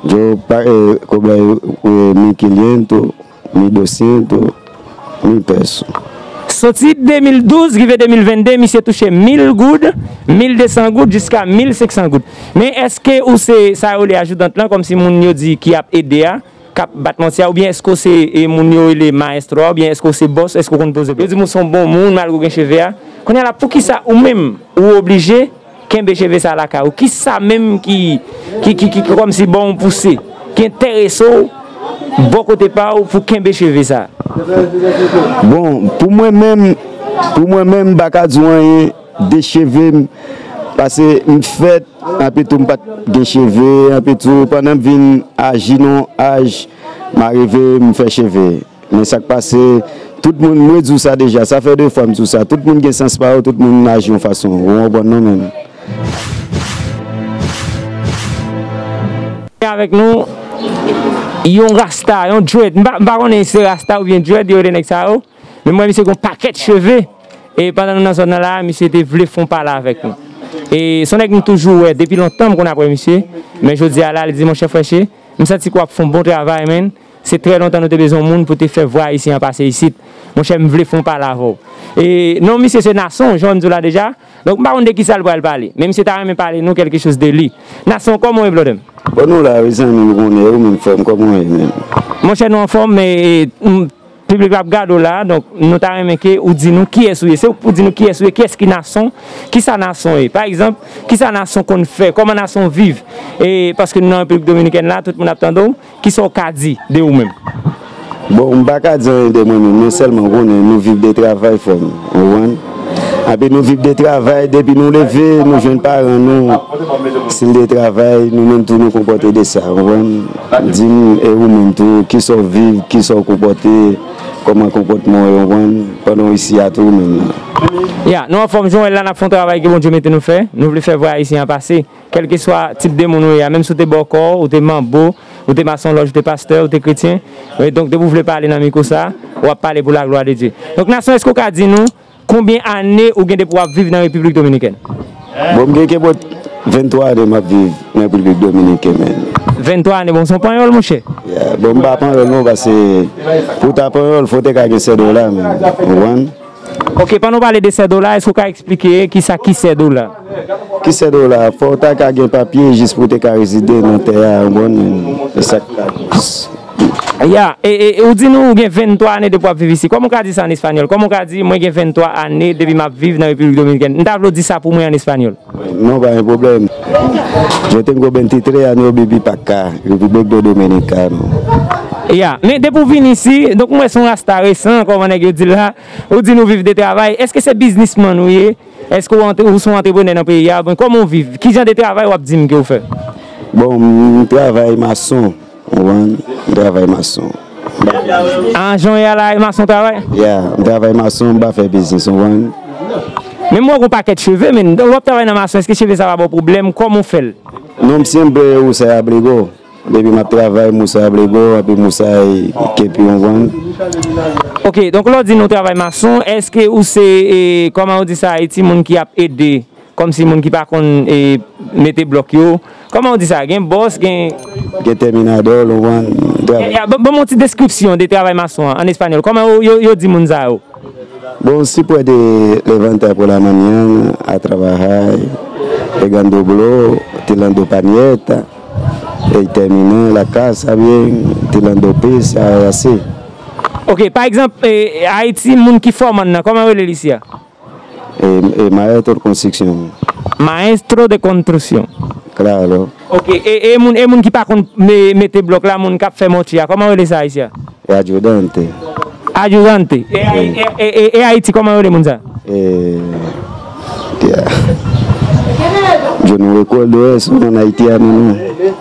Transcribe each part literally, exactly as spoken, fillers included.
Yo pa, eh, cobrar, eh, mil quinhentos, mil dosyentos, mil pesos. Soti de mil douz rive de mil vennde, misye touche mil goud, mil desan goud, jiska mil senksan goud. Men èske ou se sa yo rele ajoudan lan, kòmsi moun yo di ki ap ede a, k ap bat manti a, oubyen èske w se, e, moun yo rele mayestwo a, oubyen èske w se bòs, èske w konn poze? Yo di m ou se yon bon moun, malgre w gen cheve a. Kounye a la, poukisa ou menm, ou oblije kenbe cheve sa lakay ou? Kisa menm ki, ki, ki, ki, ki kòmsi ba w yon pouse, ki enterese w bò kote pa w pou kenbe cheve sa? Bon, pou mwen menm, pou mwen menm, m pa ka di w anyen de cheve m, paske m fèt, anpi tou m pa t gen cheve, anpi tou pandan m vin aji nan yon aj, m arive m fè cheve. Men sa k pase, tout moun, mwen di w sa deja, sa fè de fwa m di w sa, tout moun gen sans pa yo, tout moun aji yon fason, ou konprann non menm. Avèk nou, yon rasta, yon dread, m pa, m pa konnen si se rasta oubyen dread, yo rele nèg sa yo, men m wè misye gen yon pakèt cheve, e pandan nou nan zòn nan la, misye te vle fè yon pale avèk nou. E se yon nèg m toujou wè, depi lontan m konn ap wè misye, men jodi a la, li di, monchè Fresh, m santi ke w ap fè yon bon travay, man. Se trè lontan nou te bezwen yon moun pou te fè vwa ayisyen an pase isit. Monchè, m vle fè yon pale avè w. E non misye se Nason, jan m di w la deja. Donk, m pa konn de kisa l pral pale. Men misye ta renmen pale nou quelque chose de li. Nason, kòman w ye, blòdè m? Bon, nou la, wi, zanmi m, ou konnen, ou menm, frè m, kòman w ye, menm? Monchè, nou anfòm, men, e, m, piblik la ap gade w la, donk, nou ta renmen ke ou di nou kiyès ou ye. Se ou k pou di nou kiyès ou ye, kiyès ki Nason, kisa Nason ye. Pa egzanp, kisa Nason konn fè, kòman Nason viv. E, paske nou nan Repiblik Dominikèn la, tout moun ap tande w. Kisa w ka di de ou menm? Bon, m pa ka di anyen de mwen menm, men sèlman w konnen nou viv de travay, frè m, ou konprann? Epi nou viv de travay, depi nou leve, nou jwenn paran nou, si l de travay, nou menm tou nou konpòte de sa, ou konprann? Di m, e ou menm tou, kisa w viv, kisa w konpòte, kòman konpòtman w ye, ou konprann? Pandan w isi a tou, ou menm nan. Ya, nou anfòm, jan w wè l la, n ap fè yon travay ke Bondye mete nou fè, nou vle fè vwa ayisyen an pase. Kèlkeswa tip de moun ou ye a, menm si w te bòkò, ou te manbo, ou te masonlòj, ou te pastè, ou te kretyen, e donk depi w vle pale nan mikwo sa, w ap pale pou laglwa de Dye. Donk, Nason, èske w ka di nou konbyen ane ou gen depi w ap viv nan Repiblik Dominikèn? Bon, m gen kenbòt venntwa ane m ap viv nan Repiblik Dominikèn, men. Venntwa ane, bon, se yon panyòl, monchè. Ya, bon, m pa panyòl non, paske pou w ta panyòl, fò w te ka gen sèt dola, men, ou konprann? Ok, pandan w pale de sèt dola, èske w ka eksplike kisa ki sèt dola? Ki sèt dola? Fò w ta ka gen papye jis pou w te ka rezide nan tè a, ou konprann, men, e sa k ka. Ya, e, e, e ou di nou ou gen venntwa ane depi w ap viv isi. Kòman w ka di sa an espanyòl? Kòman w ka di, mwen gen venntwa ane depi m ap viv nan Repiblik Dominikèn? M ta vle w di sa pou mwen an espanyòl. No, pa gen pwoblèm. Yo tengo veintitrés años viví pa acá, República Dominicana. Ya, men depi w vin isi, donk mwen se yon rasta resan, kòman nèg yo di l la, ou di nou viv de travay. Èske se biznismann ou ye? Èske w antre-, ou se yon antreprenè nan peyi a? Bon, kòman w viv? Ki jan de travay w ap di m ke w fè? Bon, m travay mason, ou konprann? M travay mason. A, jan w ye a la, e mason w travay? Ya, m travay mason, m pa fè biznis, ou konprann? Men m wè w gen yon pakèt cheve, men w ap travay nan mason, èske cheve sa pa ba w pwoblèm? Kòman w fè l? Non, m siempre uso abrigo. Depi m ap travay, m uso abrigo, epi m uso kepi, ou konprann? Ok, donk lè w di nou travay mason, èske ou se, e, kòman yo di sa, e timoun ki ap ede, kòmsi moun ki pa konn, e, mete blòk yo? Kòman yo di sa? Gen bòs, gen... Gen terminador, ou konprann? Travay. Ya, ya, ban, ban m yon ti deskripsyon de travay mason an, an espanyòl. Kòman yo, yo, yo di moun sa yo? Bon, si puede levantar por la mañana a trabajar, pegando blo, tirando pañeta, y terminar la casa bien, tirando pisa, y así. Ok, pa egzanp, e, Ayiti, moun ki fòmann nan, kòman yo rele l isi a? E, e maestro de construcción. Maestro de construcción. Claro. Ok, e, e moun, e moun ki pa konn me-, mete blòk la, moun k ap fè mòtye a, kòman yo rele sa isi a? E ayudante. Ayudante. E, e, e, e, e Ayiti, kòman yo rele moun sa? E, ya. Yo no recuerdo eso, nan Ayiti a, non, non.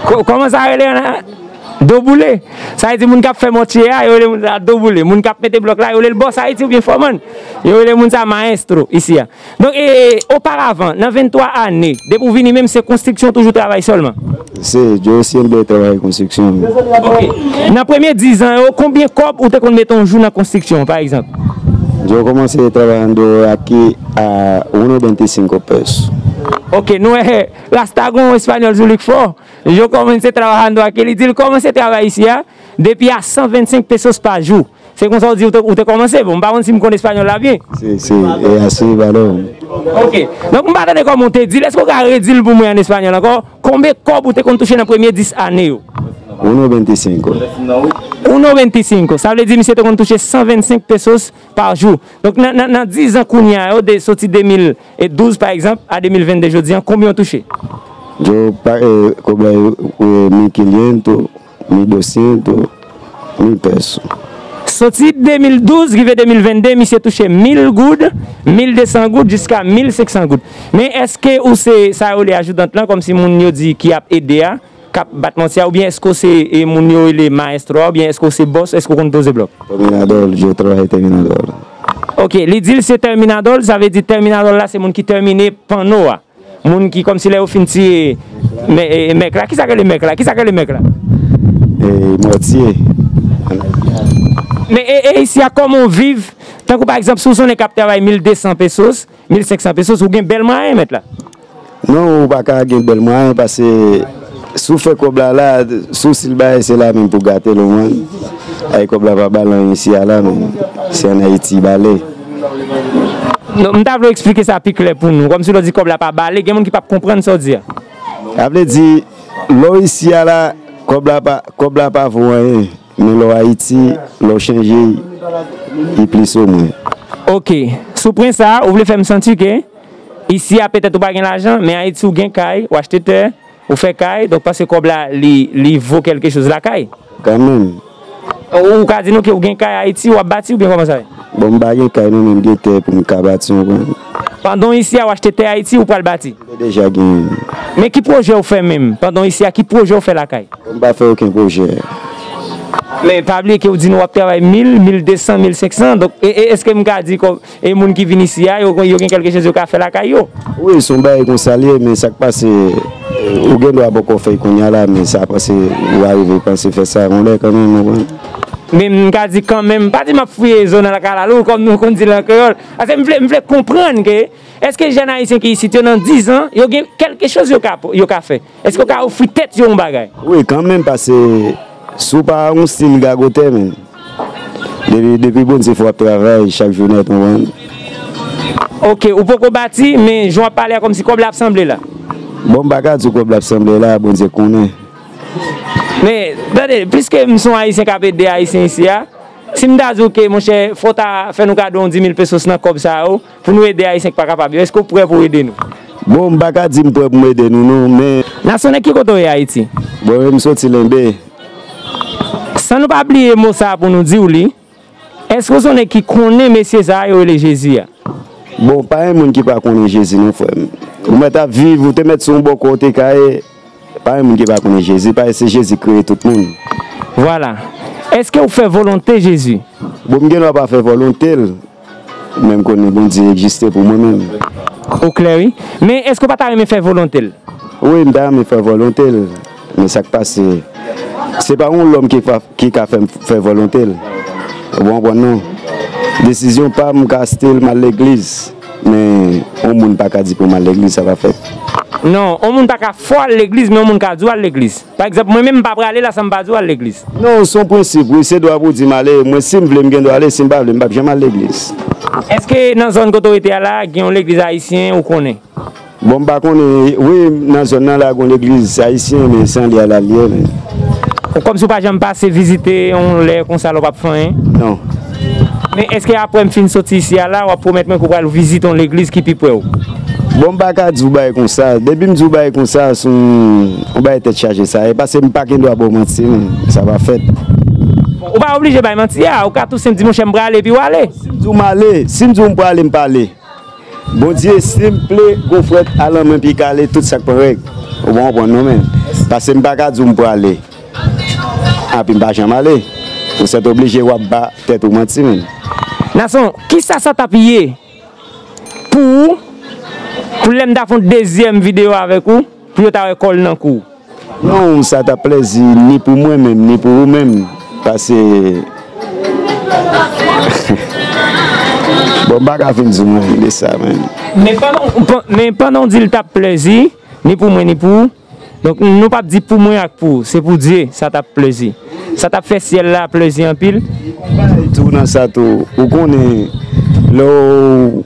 Ko-, kòman sa rele an? Do boule. Sa vle di moun k ap fè mòtye a, yo rele moun sa do boule. Moun k ap mete blòk la, yo rele l bòs Ayiti oubyen fòmann. Yo rele moun sa maestro isi a. Donk, e, oparavan, nan venntwa ane, depi w vini menm, se konstriksyon toujou travay sèlman? Sí, yo siempre trabajé construcción. Ok. Nan premye dizan yo, konbyen kòb ou te konn mete yon jou nan konstriksyon, pa egzanp? Yo comencé trabajando aquí a uno veinticinco pesos. Ok, nou wè, Rasta gon espanyòl sou li k fò. Yo kòmanse trabajando aquí, li di l kòmanse travay isi a depi a san vennsenk pesos pa jou. Se konsa w di ou te, ou te kòmanse? Bon, m pa konn si m konn espanyòl la byen. Sí, sí, es así, varón. Ok. Donk, m pa tande kòman w te di l. Èske w ka redi l pou mwen an espanyòl ankò? Konbe kòb ou te konn touche nan premye dis ane yo? Uno veinticinco. Uno veinticinco. Sa vle di misye te konn touche san vennsenk pesos pa jou. Donk, nan, nan, nan diz an kounye a yo, de, soti de mil douz, pa egzanp, a de mil vennde jodi a, konbyen w touche? Yo pa, eh, kòb la, eh, mil quinientos, mil doscientos, mil pesos. Soti de mil douz rive de mil vennde, misye touche mil goud, mil de san goud, jiska mil senk san goud. Men èske ou se sa yo rele ajoudant lan, kòmsi moun yo di ki ap ede a, k ap bat manti a, oubyen èske w se, e, moun yo rele maestro a, oubyen èske w se bòs, èske w konn poze blòk? Terminador, yo travay terminador. Ok, li di l se terminador, sa vle di terminador la se moun ki tèmine panno a. Moun ki kòmsi lè yo fin tiye mè-, e, mèk la. Kisa k rele mèk la? Kisa k rele mèk la? E, mòtye. Men e, e isi a, kòman w viv? Tankou pa egzanp, si w se yon nèg k ap travay mil de san pesos, mil senk san pesos, ou gen bèl mwayen, mèt la. Non, ou pa ka gen bèl mwayen, paske si w fè kòb la la, si w sil bagay, se la menm pou gate l, ou konprann? Ay, kòb la pa bale anyen isi a la, men se ann Ayiti bale. Non, m ta vle w eksplike sa pi klè pou nou. Kòmsi lè w di kòb la pa bale, gen moun ki p ap konprann sa w di a. Sa vle di, lè w isi a la, kòb la pa, kòb la pa vo anyen. Men lè w Ayiti, lè w chanje, li plis ou mwen. Ok. Sou pwen sa a, ou vle fè m santi ke isi a, petèt ou pa gen lajan, men Ayiti ou gen kay, ou achte tè, ou fè kay, donk paske kòb la, li, li vo kèlke choz lakay. Kanmenm. Ou, ou ka di nou ke ou gen kay Ayiti, w ap bati oubyen kòman sa ye? Bon, m pa gen kay non, men m gen tè pou m ka bati, w konprann? Pandan w isi a, w achte tè Ayiti, ou pral bati? M te deja genyen. Men ki pwojè w fè menm? Pandan w isi a, ki pwojè w fè lakay? Bon, m pa fè okenn pwojè. Men pa bliye ke w di nou w ap travay mil, mil de san, mil senk san, donk, e, e, èske m ka di kò-, e moun ki vin isi a, yo, yo gen kèlke choz yo ka fè lakay yo? Wi, se yon bagay konsa l ye, men sa k pase, ou gen dwa poko fè l kounye a la, men sa panse, ou arive panse fè sa yon lè kanmenm, ou konprann? Men m ka di kanmenm, m pa di m ap fouye zo nan kalalou, kòm nou konn di l an kreyòl. Paske m vle, m vle konprann ke, èske jèn ayisyen ki isit yo nan diz an, yo gen kèlke choz yo ka, yo ka fè? Èske yo ka ofri tèt yo yon bagay? Wi, kanmenm, paske si w pa yon stil gagotè, men. Depi, depi Bondye fè w ap travay chak jou nèt, ou konprann? Ok, ou poko bati, men jan w ap pale a kòmsi kòb la ap sanble la. Bon, m pa ka di w kòb la ap sanble la, Bondye konnen. Men, tande, piske m se yon Ayisyen k ap ede Ayisyen isi a, si m ta di w ke, monchè, fò w ta fè nou kado yon dis mil pesos nan kòb sa yo, pou nou ede Ayisyen k pa kapab yo, èske w prè pou w ede nou? Bon, m pa ka di m prè pou m ede nou, non, men. Nasyon, ki kote w ye Ayiti? Bon, m soti Lenbe. San nou pa bliye mo sa a pou nou di w li, èske w se yon nèg ki konnen mesye sa a yo rele Jezi a? Bon, pa gen moun ki pa konnen Jezi, non, frè m. Ou mèt ap viv, ou te mèt sou yon bò kote w te ka ye, pa gen moun ki pa konnen Jezi, paske se Jezi ki kreye tout moun. Vwala. Èske w fè volonte Jezi? Bon, m gen dwa pa fè volonte l, men m konnen Bondye egziste pou mwen menm. Ou klè, wi. Men èske w pa ta renmen fè volonte l? Wi, m ta renmen fè volonte l, men sa k pase, se pa yon lòm ki fa-, ki ka fè m fè volonte l. Ou pa konprann, non? Desizyon pa m, m ka still m al legliz, men yon moun pa ka di pou m al legliz, sa pa fèt. Non, yon moun pa ka fè w al legliz, men yon moun ka di w al legliz. Pa egzanp, mwen menm, m pa prale la san m pa di w al legliz. Non, se yon prensip, wi, se dwa pou w di m ale. Mwen, si m vle, m gen dwa ale, si m pa vle, m p ap janm al legliz. Èske nan zòn kote w rete a la, gen yon legliz ayisyen ou konnen? Bon, m pa konnen, wi, nan zòn nan la, gen yon legliz ayisyen, men se anlè a l al ye, men. Ou kòmsi w pa janm pase vizite yon lè konsa lè w p ap fè anyen? Non. Men èske apre m fin soti isi a la, w ap pwomèt mwen ke w pral vizite yon legliz ki pi pre w? Bon, m pa ka di w bagay konsa. Depi m di w bagay konsa, se yon, yon bagay tèt chaje sa ye. Paske m pa gen dwa ba w manti, men sa pa fèt. Bon, ou pa oblije bay manti a. Ou ka tou senp di, monchè, m prale, epi w ale. Si m di w m ale, si m di w m prale, m pale. Bondye, si m ple, gon frèt a lanmen pi kale, tout sa k pran règ. Ou pa konprann, non, men. Paske m pa ka di w m prale. Epi m pa janm ale. Ou sèt oblije w ap ba tèt ou manti, men. Nason, kisa sa t ap ye pou ou, pou lè m ta fè yon dezyèm videyo avèk ou, pou yo ta wè kò l nan kou w? Non, sa t ap plèzi ni pou mwen menm, ni pou ou menm. Paske, bon, m pa ka fin di w anyen de sa, men. Men pandan, men pandan w di l t ap plèzi, ni pou mwen, ni pou ou, Donk, nou p ap di pou mwen ak pou ou, se pou Dye sa t ap plezi. Sa t ap fè syèl la plezi anpil. Tou nan sa tou, ou konnen, lè w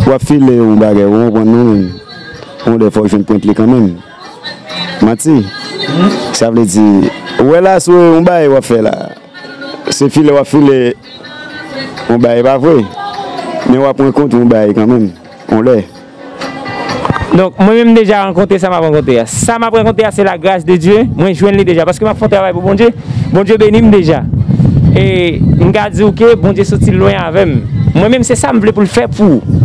w ap file yon bagay, ou konprann, non, menm. Yon lè fò w jwenn pwent li kanmenm. Manti. Sa vle di, ou wè la, si yon bagay w ap fè la, se file w ap file yon bagay, pa vre? Men w ap rankontre yon bagay kanmenm, yon lè. Donk, mwen menm deja rankontre sa m ap rankontre a. Sa m ap rankontre a, se la grâce de Dieu. Mwen jwenn li deja. Paske m ap fè yon travay pou Bondye. Bondye beni m deja. E m ka di w ke Bondye soti lwen avè m. Mwen menm, se sa m vle pou l fè pou ou.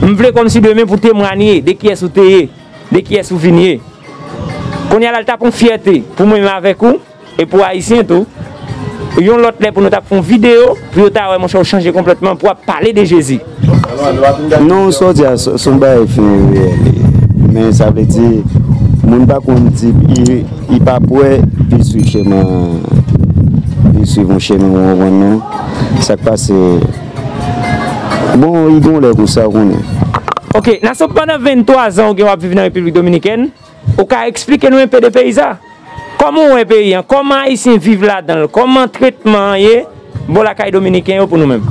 M vle kòmsi demen pou temwanye de kiyès ou te ye, de kiyès ou vin ye. Kounye a la, l t ap yon fyète pou mwen menm avèk ou. E pou Ayisyen tou, yon lòt lè pou nou t ap fè yon videyo, pou yo ta wè, monchè, ou chanje konplètman, pou w ap pale de Jezi. Non, sa w di a, se se yon bagay ki reyèl. Men sa vle di, moun pa konn di, li, li pa prè, li swiv chemen, li swiv yon chemen, ou konprann, non? Sa k pase, bon, li gon lè konsa, ou konnen. Ok, Nason, pandan venntwa zan ou gen w ap viv nan Repiblik Dominikèn, ou ka eksplike nou enpe de peyi sa? Kòman w wè peyi an? Kòman Ayisyen viv ladan l? Kòman tretman an ye bò lakay Dominiken yo pou nou menm?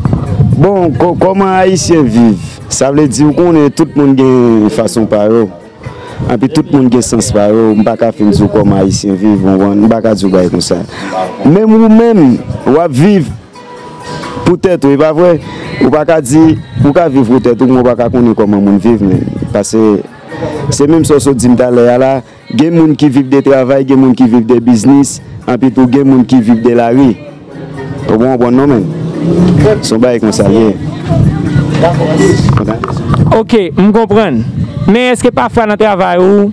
Bon, kò- kòman Ayisyen viv? Sa vle di, ou konnen tout moun gen fason pa yo. Anpi tout moun gen sans pa yo. M pa ka fin di w kòman Ayisyen viv, ou konprann? M pa ka di w bagay konsa. Menm ou menm, w ap viv pou tèt ou, e pa vre? Ou pa ka di, ou ka viv pou tèt ou, men ou pa ka konnen kòman moun viv menm. Paske se menm sa w sot di m talè a la, gen moun ki viv de travay, gen moun ki viv de biznis, anpi tou gen moun ki viv de lari. Ou konprann, non, menm? Se yon bagay konsa l ye. Ok, m konprann. Men èske pafwa nan travay ou,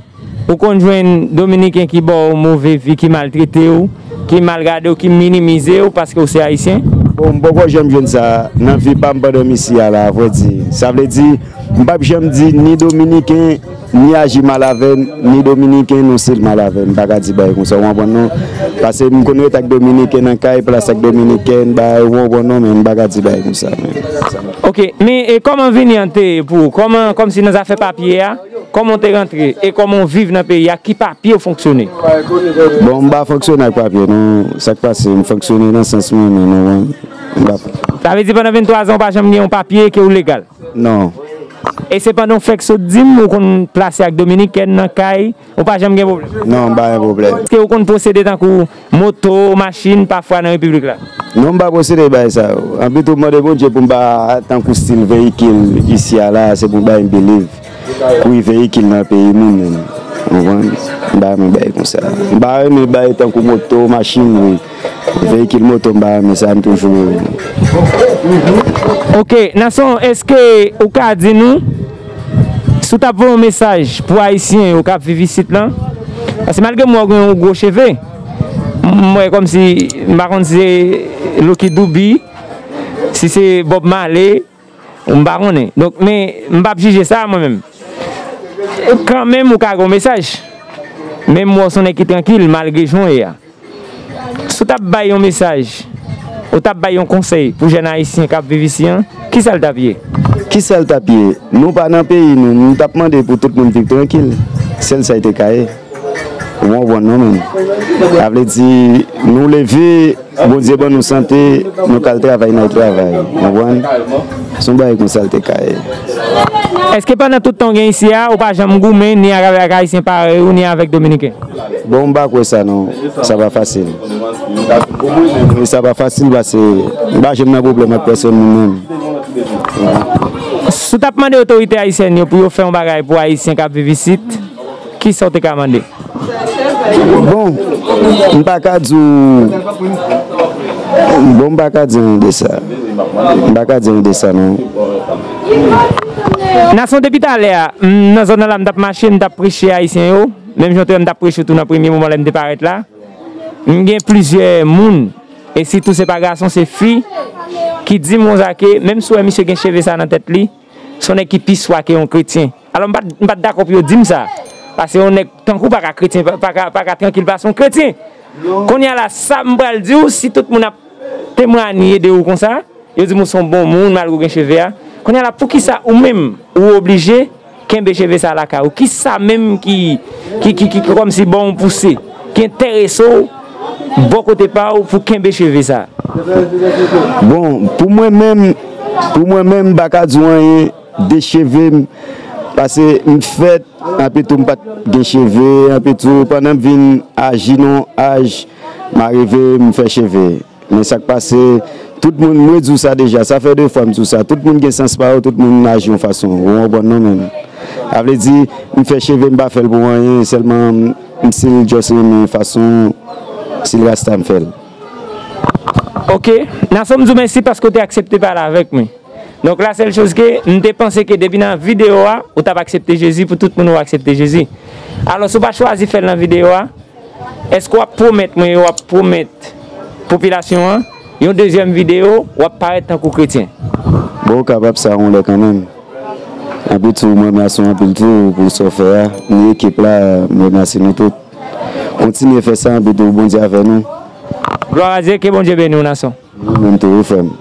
ou konn jwenn Dominiken ki ba w move vi, ki maltrete w, ki mal gade w, ki minimize w paske w se Ayisyen? Bon, m poko janm jwenn sa nan vi pa m pandan m isi a la, avrèdi. Sa vle di, m p ap janm di ni Dominiken, ni aji mal avè m, ni Dominiken, non, se l mal avè m. M pa ka di bagay konsa, ou konprann, non? Paske m konn ret ak Dominiken nan kay, plas ak Dominikèn, bagay, ou konprann, non, men m pa ka di bagay konsa, men. Ok, men e kòman vini an te ye pou ou? Kòman, kòmsi nan zafè papye a, kòman w te rantre? E kòman w viv nan peyi a? Ki papye w fonksyone? Bon, m pa fonksyone ak papye, non. Sa k pase, m fonksyone nan sans mwen menm, ou konprann? M pa Sa vle di pandan venntwa zan ou pa janm gen yon papye ke w legal? Non. E se pandan w fèk sot di m ou konn plase ak Dominikèn nan kay, ou pa janm gen pwoblèm? Non, m pa gen pwoblèm. Èske ou konn posede tankou moto, machin, pafwa nan repiblik la? Non, m pa posede bagay sa yo. Anpi tou, m mande Bondye pou m pa tankou stil veyikil isi a la, se pou m pa believe. Pri veyikil nan peyi moun menm. Ou konprann? M pa renmen bagay konsa. M pa renmen bagay tankou moto, machin, wi. Veyikil moto, m pa renmen sa, m toujou. Ok, Nason, èske ou ka di nou, si w t ap voye yon mesaj pou Ayisyen yo k ap viv isit lan, paske malgre m wè w gen yon gwo cheve, m wè kòmsi, m pa konn si se Lucky Dube, si se Bob Marley, m pa konnen. Donk, men, m p ap jije sa, mwen menm. Kanmenm, ou ka gen yon mesaj. Men m wè w se yon nèg ki trankil, malgre jan w ye a. Si w t ap bay yon mesaj, ou t ap bay yon konsèy pou jèn Ayisyen k ap viv isi an, kisa l t ap ye? Kisa l t ap ye? Nou pa nan peyi nou, nou t ap mande pou tout moun viv trankil. Sèl sa l te ka ye. Ou konprann, non, menm? Sa vle di, nou leve, Bondye ban nou sante, nou k al travay, n al travay. Ou konprann? Se yon bagay konsa l te ka ye. Èske pandan tout tan w gen isi a, ou pa janm goumen ni ak, avèk Ayisyen parèy ou, ni avèk Dominiken? Bon, m pa kwè sa, non. Sa pa fasil. Wi, sa pa fasil, paske m pa janm nan pwoblèm ak pèsonn, mwen menm. Si w t ap mande otorite ayisyèn yo pou yo fè yon bagay pou Ayisyen k ap viv isit, kisa w te ka mande? Bon, m pa ka di w, bon, m pa ka di anyen de sa. M pa ka di anyen de sa, non. Nason, depi talè a, m nan zòn nan la, m t ap mache, m t ap preche Ayisyen yo. Menm jan w te wè m t ap preche tou nan premye moman lè m te parèt la. M gen plizyè moun, e sitou se pa gason, se fi, ki di m konsa ke, menm si w wè misye gen cheve sa nan tèt li, se yon nèg ki pi swa ke yon kretyen. Alò, m pa t, m pa t dakò pou yo di m sa. Paske yon nèg tankou w pa ka kretyen, pa, pa ka, pa ka trankil pase yon kretyen. Kounye a la, sa m pral di w, si tout moun ap temwanye de ou konsa, yo di m ou se yon bon moun, malgre w gen cheve a. Kounye a la, poukisa ou menm, ou oblije kenbe cheve sa lakay ou? Kisa menm ki, ki, ki, ki, ki kòmsi ba w yon pouse, ki enterese w bò kote pa w pou kenbe cheve sa? Bon, pou mwen menm, pou mwen menm, m pa ka di w anyen de cheve m, paske m fèt, anpi tou m pa t gen cheve, anpi tou pandan m vin aji nan yon aj, m arive m fè cheve. Men sa k pase, tout moun, mwen di w sa deja, sa fè de fwa m di w sa, tout moun gen sans pa yo, tout moun aji yon fason, ou konprann non menm. Sa vle di, m fè cheve m pa fè l pou anyen, sèlman m, m still just renmen fason stil rasta m fè l. Ok, Nason, m di w mèsi paske w te aksepte pale avèk mwen. Donk, la sèl choz ke m te panse ke depi nan videyo a, ou t ap aksepte Jezi, pou tout moun ou aksepte Jezi. Alò, si w pa chwazi fè l nan videyo a, èske w ap pwomèt mwen, w ap pwomèt popilasyon an, yon dezyèm videyo, w ap parèt tankou kretyen? Bon, ou kapab sa yon lè kanmenm. Anpi tou, mwen remèsye w anpil tou pou sa w fè a. Ni ekip la, mwen remèsye nou tout. Kontinye fè sa, anpi tou, Bondye avè nou. Glwa a Dye, ke Bondye beni w, Nason. Ou menm tou, wi, frè m.